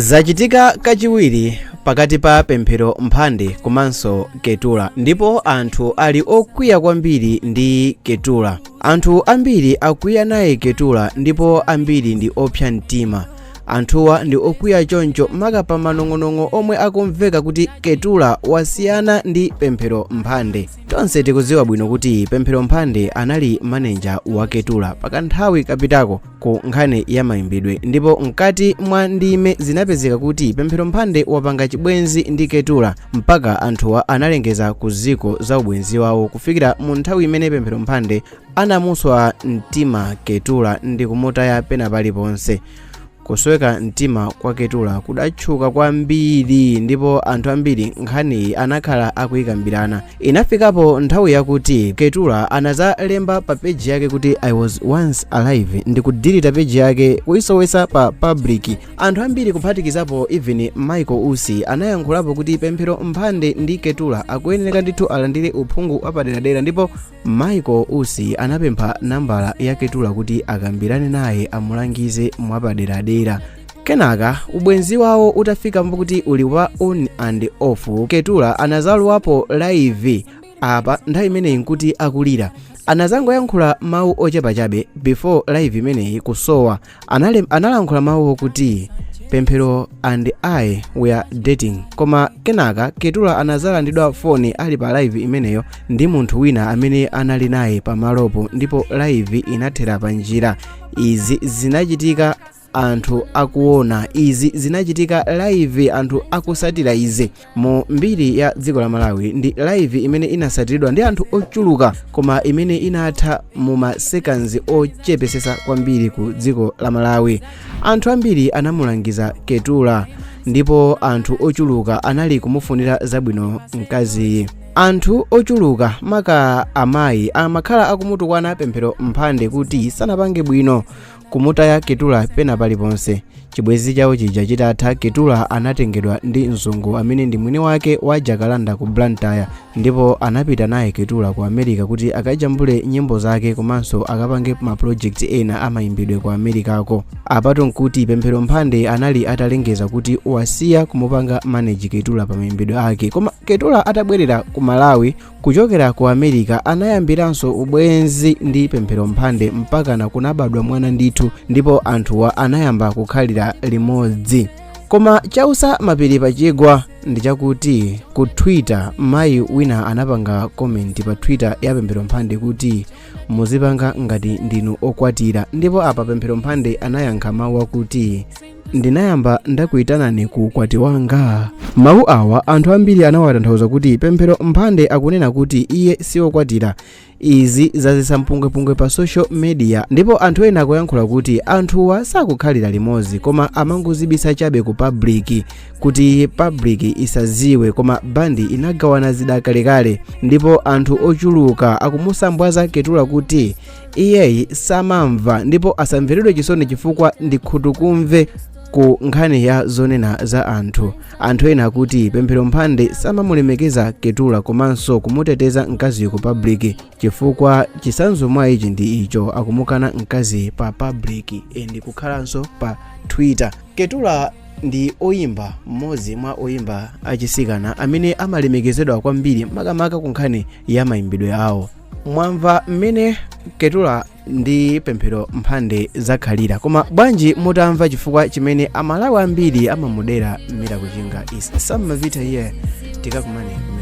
Zachitika kachiwiri pakati pa Pemphero Mphande komanso Ketula, ndipo anthu ali okwiya kwambiri ndi Ketula. Anthu ambiri akwiya naye Ketula ndipo ambiri ndi opsa mtima. Anthuwa ndi okwiya choncho maka pa manong'onong'o omwe akumveka kuti Ketula wasiyana ndi Pemphero Mphande. Tonse tikudziwa bwino kuti Pemphero Mphande anali maneja wa Ketula pakanthawi kapitako ku nkhani ya mayimbidwe, ndipo mkati mwa ndime zinapezeka kuti Pemphero Mphande wapanga chibwenzi ndi Ketula, mpaka anthuwa analengeza ku ziko za ubwenzi wawo, kufikira mu nthawi imene Pemphero Mphande anamuswa mtima Ketula ndi kumutaya pena paliponse. Kusweka mtima kwa Ketula kudatchuka kwambiri ndipo anthu ambiri nkhaniyi anakhala akuyikambirana. Inafikapo nthawi yakuti Ketula anazalemba pa peji yake kuti "I was once alive" ndi kudelete peji yake, kuyisowetsa pa public. Anthu ambiri, kuphatikizapo even Michael Usi, anayankhulapo kuti Pemphero Mphande ndi Ketula akuyenera ndithu alandire uphungu wapaderadera, ndipo Michael Usi anapempha nambala ya Ketula kuti akambirane naye, amulangize mwapaderadera. Kenaka ubwenzi wawo utafika kuti uli wa on and off, Ketula anazalowapo live. Apa nthawi imeneyi nkuti akulira. Anazangoyankhula mawu ochepa chabe before live imeneyi kusowa. Analankhula mawu okuti "Pemphero and I were dating", koma kenaka Ketula anazalandidwa foni ali pa live imeneyo ndi munthu wina amene anali naye pamalopo, ndipo live inathera pa njira. Izi zinachitika anthu akuona, izi zinachitika live anthu akusatira. Izi mu mbiri ya dziko la Malawi ndi live imene inasatiridwa ndi anthu ochuluka, koma imene inatha mu ma seconds ochepesesa kwambiri ku dziko la Malawi. Anthu ambiri anamulangiza Ketula ndipo anthu ochuluka anali kumufunira zabwino mkaziyi. Anthu ochuluka, maka amayi, amakhala akumutukwana Pemphero Mphande kuti sanapange bwino kumutaya Ketula pena paliponse. Chibwenzi chawo chija chitatha, Ketula anatengedwa ndi mzungu amene ndi mwini wake wa Jacaranda ku Blantyre, ndipo anapita naye Ketula ku America kuti akajambule nyimbo zake komanso akapange ma project ena amayimbidwe ku Americako. Apatu nkuti Pemphero Mphande anali atalengeza kuti wasiya kumupanga manage Ketula pa mayimbidwe ake. Koma Ketula atabwerera ku Malawi kuchokera ku America, anayambiranso ubwenzi ndi Pemphero Mphande mpakana kunabadwa mwana ndithu, ndipo anthuwa anayamba kukhalira limodzi. Koma chausa mapiri pachigwa ndi chakuti ku Twitter mayi wina anapanga comment pa Twitter ya Pemphero Mphande kuti "Muzipanga ngati ndinu okwatira", ndipo apa Pemphero Mphande anayankha mawu akuti "Ndinayamba ndakuyitanani ku ukwati wanga?" Mawu awa anthu ambiri anawatanthauza kuti Pemphero Mphande akunena kuti iye siwokwatira. Izi zazisa mpungwepungwe pa social media, ndipo anthu ena akuyankhula kuti anthuwa sakukhalira limodzi, koma amangozibisa chabe ku public kuti public isaziwe, koma bandi inagawana zidakalekale. Ndipo anthu ochuluka akumusambwaza Ketula kuti iyeyi samamva ndipo asamveredwe chisoni chifukwa ndi khutukumve ku nkhani ya zonena za anthu. Anthu ena akuti Pemphero Mphande samamulemekeza Ketula komanso kumuteteza mkaziyo ku public, chifukwa chisanzo mwa ichi ndi icho akumukana mkazi pa public and kukhalanso pa Twitter. Ketula ndi oyimba, mmodzi mwa oyimba achisikana amene amalemekezedwa kwambiri, makamaka ku nkhani ya mayimbidwe awo. Mwamva mmene Ketula ndi Pemphero Mphande zakhalira, koma bwanji mutamva chifukwa chimene Amalawi ambiri amamudera Miracle Chinga? Is Sam Mavita here, tikakumane kumene.